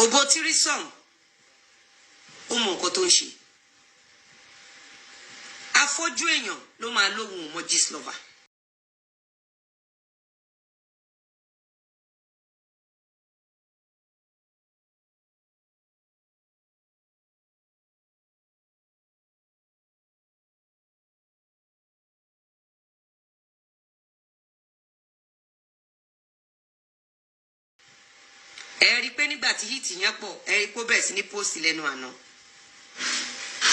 Òbò tírísọ̀m, ó mọ nǹkan tó ń ṣe. Afọ́jú èèyàn ló máa lóhùn mọ́ Gistlover. Ẹ rí i pé nígbà tí hit yẹn pọ̀, ẹ rí i pé ó bẹ̀rẹ̀ sí ní post lẹ́nu àná.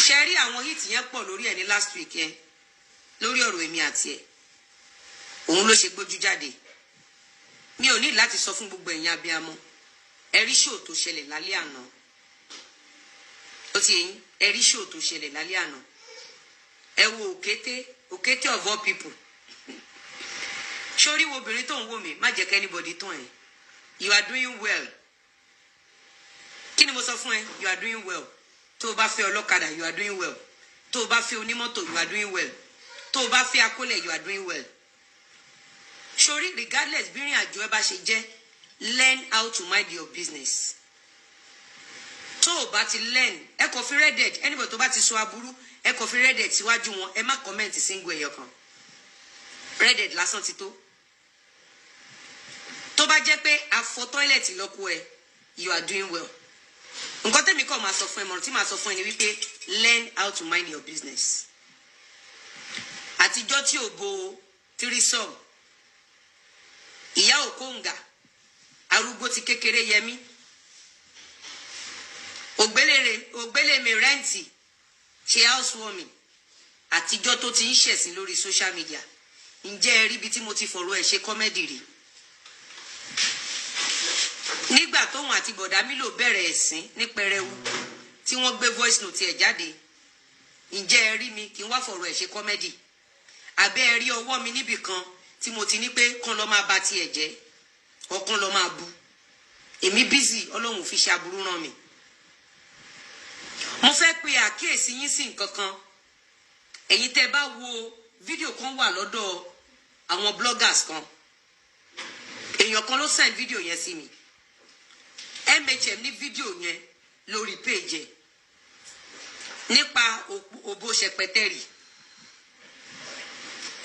Ṣe rí àwọn hit yẹn pọ̀ lórí ẹ̀ ní last week yẹn, lórí ọ̀rọ̀ èmi àti ẹ̀, òun ló ṣe gbójú jáde. Mi ò ní láti sọ fún gbogbo ẹ̀yin abiyamọ. Ẹ rí show tó ṣẹlẹ̀ lálẹ́ àná. Ó ti yẹn, ẹ rí show tó ṣẹlẹ̀ lálẹ́ àná. Ẹ wo òkété, òkété of all people. Sórí wo obìnrin tó ń wò mí, má jẹ́ kí anybody tàn ẹ́. You are doing well. Kí ni mo sọ fún ẹ? You are doing well. Tó o bá fẹ́ ọlọ́kadà, you are doing well. Tó o bá fẹ́ onímọ́tò, you are doing well. Tó o bá fẹ́ akólẹ̀, you are doing well. Sórí, regardless bí ìrìn àjò ẹ bá ṣe jẹ́, learn how to mind your business. Tó o bá ti learn, ẹ kò fi reddit. Anybody tó bá ti sọ aburú, ẹ kò fi reddit síwájú wọn. Ẹ má comment single ẹyọ kan. Reddit lásán ti tó. Tó bá jẹ́ pé afọ toilet lọ́kọ ẹ, you are doing well. Nǹkan tẹ́mi kọ́ máa sọ fún ẹ, mọ̀rọ̀ tí màá sọ fún ẹ ni wípé learn how to mind your business. Àtijọ́ tí ò bo tírísọ̀m, ìyá òkóǹgà, arúgbó ti kékeré yẹmí, ògbélé rent, ṣe housewarming, àtijọ́ tó ti ń ṣẹ̀sìn lórí social media, ǹjẹ́ ẹ rí ibi tí mo ti fọ̀rọ̀ ẹ̀ ṣe comedy rí? Nígbà tóun àti bọ̀dá Mílò bẹ̀rẹ̀ ẹ̀sìn ní pẹrẹwu, tí wọ́n gbé voice note ẹ̀ jáde, ǹjẹ́ ẹ rí mi kí n wá fọ̀rọ̀ ẹ̀ ṣe comedy? Àbẹ́ ẹ rí ọwọ́ mi níbì kan tí mo ti ní pé kán lọ́ máa ba tiẹ̀ jẹ́, ọ̀kan lọ́ máa bu? Èmi busy, Ọlọ́run fi ṣe aburú ràn mí. Mo fẹ́ pe àkíyèsí yín sí nǹkan kan. Ẹ̀yin tẹ́ bá wo fídíò kan wà lọ́dọ̀ àwọn bloggers kan, èèyàn kan ló send fídíò yẹn sí mi. Ní fídíò yẹn lórí page ẹ̀ nípa òbó ṣẹpẹtẹrì.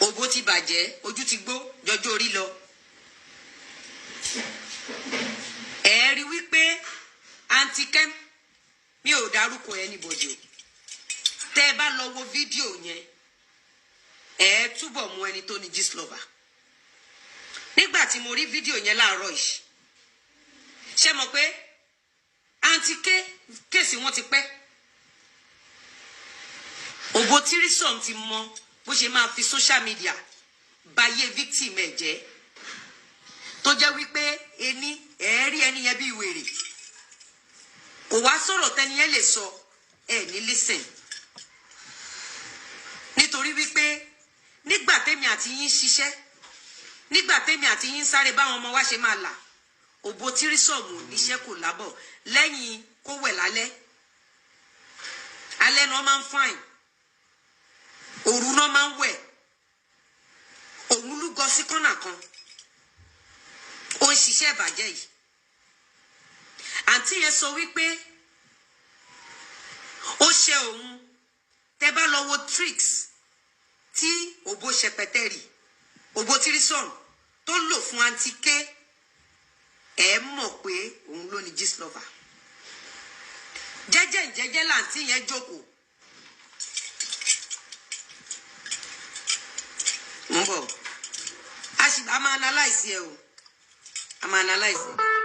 Òbó ti bàjẹ́, ojú ti gbó jọjọ́ orí lọ. Ẹ rí wípé Aunty Kem, mi ò dárúkọ anybody o. Tẹ́ ẹ bá lọ wo fídíò yẹn, ẹ túbọ̀ mú ẹni tó ní Gistlover. Nígbà tí mo rí fídíò yẹn láàárọ̀ yìí, ṣé mọ̀ pé Aunty K, case wọn ti pẹ́. Òbò tírísọ̀m ti mọ bó ṣe máa fi social media bayé victim ẹ̀ jẹ́, tó jẹ́ wípé ení ẹ̀ẹ́rí ẹni yẹn bí wèrè, kò wá sọ̀rọ̀ tẹ́ni yẹn lè sọ ẹ̀ ní listen. Nítorí wípé nígbà tẹ́mi àti yín ṣiṣẹ́, nígbà tẹ́mi àti yín sáré báwọn ọmọ wa ṣe máa là, òbò tírísọ̀mù níṣẹ́ kò lábọ̀ lẹ́yìn kó wẹ̀ lálẹ́. Alẹ́ náà máa ń fine, òru náà máa ń wẹ̀. Òun lúgọ sí kọ́nà kan, ó ń ṣiṣẹ́ ìbàjẹ́ yìí. Àǹtí yẹn sọ wípé ó ṣe òun. Tẹ́ bá lọ wo tricks tí òbó ṣẹpẹtẹrì, òbó tírísọ̀n tó lò fún Aunty K, ẹ mọ̀ pé òun ló ní Gistlover. Jẹ́jẹ́ jẹ́jẹ́ làǹtí yẹn jókòó. Mo ń bọ̀, a máa analyse ẹ o, a máa analyse ẹ.